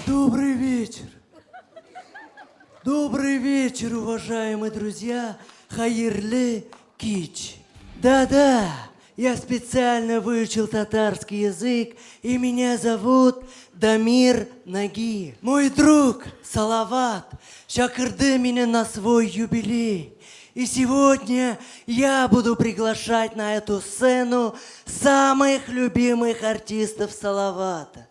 Добрый вечер. Добрый вечер, уважаемые друзья. Хәерле кич. Да-да, я специально выучил татарский язык, и меня зовут Дамир Нагиев. Мой друг Салават чакырды меня на свой юбилей. И сегодня я буду приглашать на эту сцену самых любимых артистов Салавата.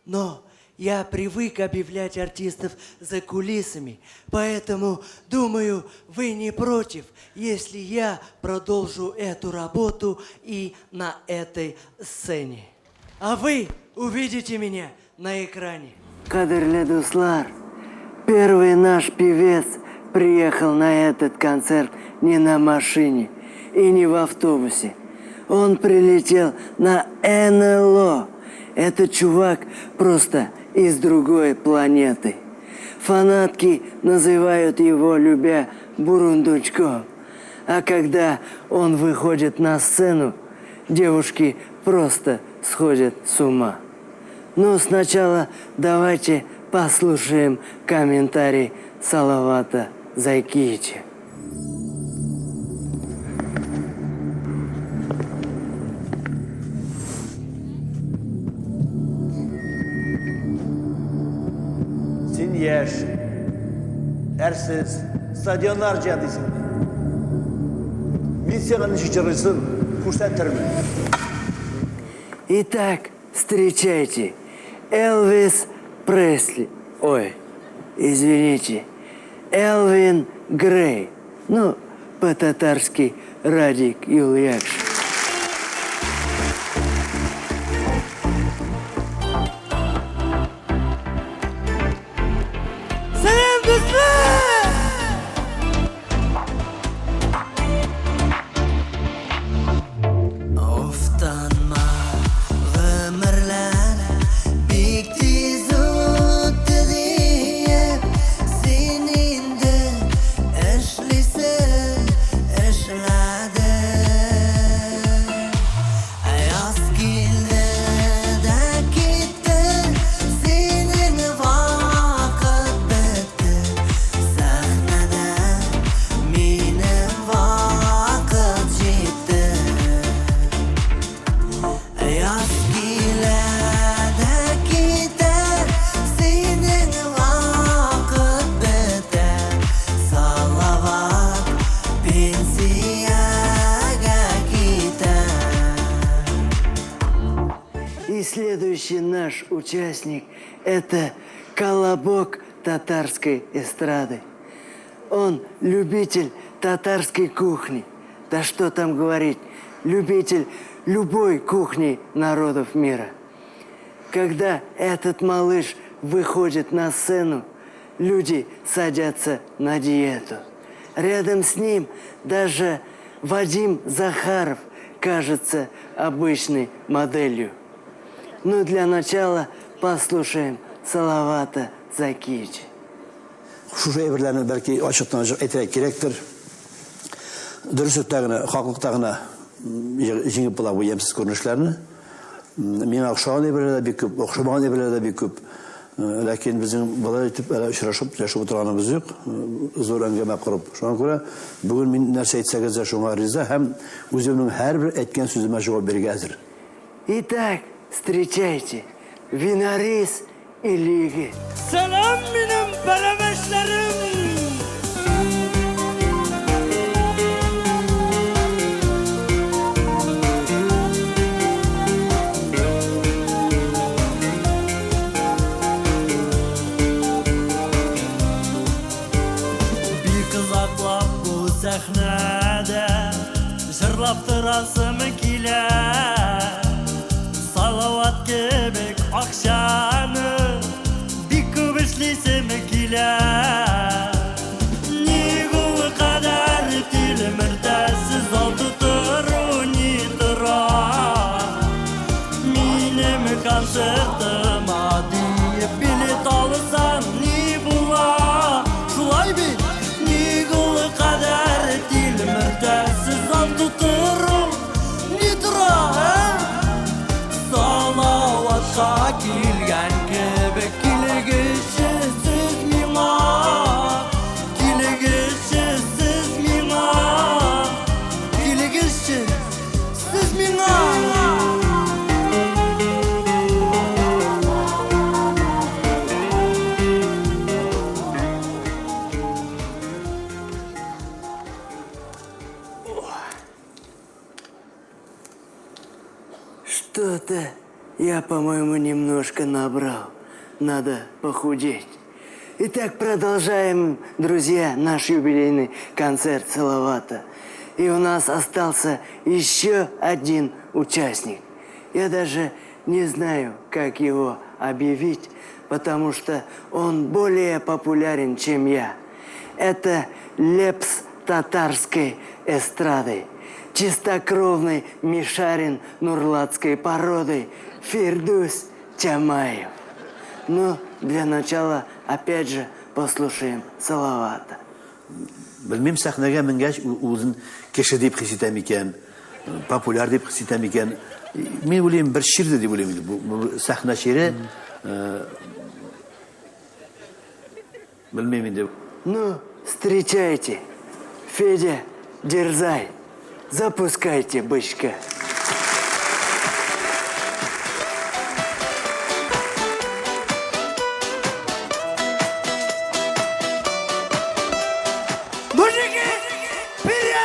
Но я привык объявлять артистов за кулисами, поэтому, думаю, вы не против, если я продолжу эту работу и на этой сцене. А вы увидите меня на экране. Кадерле дуслар, первый наш певец приехал на этот концерт не на машине и не в автобусе. Он прилетел на НЛО. Этот чувак просто из другой планеты. Фанатки называют его, любя, бурундучком. А когда он выходит на сцену, девушки просто сходят с ума. Но сначала давайте послушаем комментарий Салавата Зайкича. Син яшь, әрсез, стадионнар җыя дисең. Мин сиңа ничек җырлыйсын күрсәтермен. Итак, встречайте, Элвис Пресли. Ой, извините, Элвин Грей. Ну, по-татарски Радик Юльякшин. Сәлам, дуслар! Офтанма, гомерләр бик тиз үтте диеп, син инде эшлисең, эшләдең. Яз килде дә китте, синең вакыт бетте. Сәхнәдә минем вакыт җитте. Яз килә дә китә, синең вакыт бетә. Салават пенсиягә китә. И следующий наш участник – это колобок татарской эстрады. Он любитель татарской кухни. Да что там говорить, любитель любой кухни народов мира. Когда этот малыш выходит на сцену, люди садятся на диету. Рядом с ним даже Вадим Захаров кажется обычной моделью. Но для начала послушаем Салавата Закича. Шушы әйберләрне бәлки ачыктан-ачык әйтергә кирәктер. Дөреслектә генә, хаклыкта гына җиңеп була бу ямьсез күренешләрне. Миңа охшаган әйберләр дә бик күп, охшамаган әйберләр дә бик күп. Ләкин безнең болай итеп әле очрашып, сөйләшеп утырганыбыз юк, зур әңгәмә корып. Шуңа күрә бүген мин нәрсә әйтсәгез дә шуңа риза һәм үземнең һәрбер әйткән сүземә җавап бирергә әзер. Итак, встречайте, Винарис Илиги. Сәлам, минем пәрәмәчләрем! Бик озаклап бу сәхнәдә җырлап торасым килә. Салават кебек акчаны бик күп эшлисем килә. Ник ул кадәр тилмертәсез зал тутыру ни тора? Минем концертыма диеп билет алсаң ни була? Шулай бит? Ник ул кадәр тилмертәсез зал тутыру ни тора, ә? Салаватка килгән кебек килегез. Я, по-моему, немножко набрал. Надо похудеть. Итак, продолжаем, друзья, наш юбилейный концерт Салавата. И у нас остался еще один участник. Я даже не знаю, как его объявить, потому что он более популярен, чем я. Это лепс татарской эстрады, чистокровный мишарин нурлатской породы Фирдус Тямаев. Но для начала опять же послушаем Салавата. Белмим, сәхнәгә менгәч, үзен кеше дип хис итә микән, популяр дип хис итә микән. Мин уйлыйм, бер чирдер дип уйлыйм инде. Бу сәхнә чире. Белмим инде. Ну, встречайте. Федя, дерзай. Запускайте бычка. Мужики, вперед!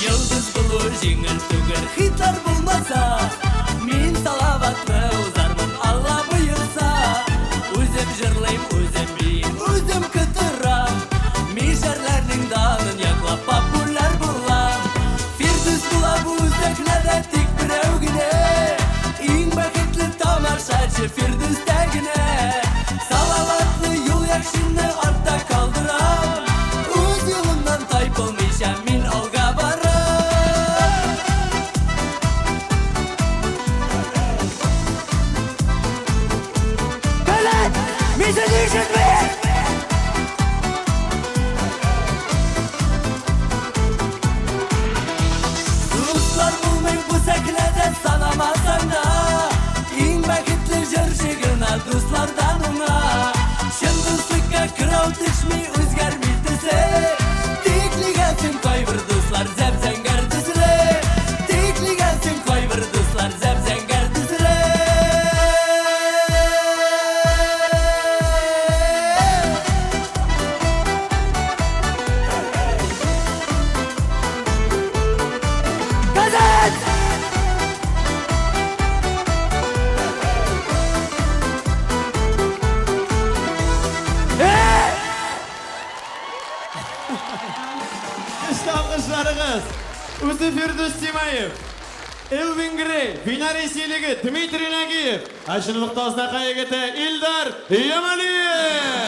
Йолдыз булу җиңел түгел, хитлар булмаса, мин Салаватны узармын, Алла боерса. Үзем җырлыйм, үзем биим, үзем котырам. Мишәрләрнең данын яклап популяр булам. Фирдүс була бу сәхнәдә тик берәү генә. Иң бәхетле тамашачы Фирдүстә генә. Салаватны Юлъякшинны артта калдырам. Үз юлымнан тайпылмыйча мин алга барам. Калат! Мин сине ишетмим! Дуслар булмый бу сәхнәдә санамасаң да, иң бәхетле җырчы гына дуслардан уңа. Чын дуслыкка кырау төшми, үзгәрми төсе. Тик лигәсен кайбер дуслар зәп-зәңгәр төсле. Тик лигәсен кайбер дуслар зәп-зәңгәр төсле. Казан! Көчле алкышларыгыз. Үзе Фирдүс Тимаев, Элвин Грей, Винарис Егете Дмитрий Нагиев, ә чынлыкта Азнакай егете Илдар Ямалиев.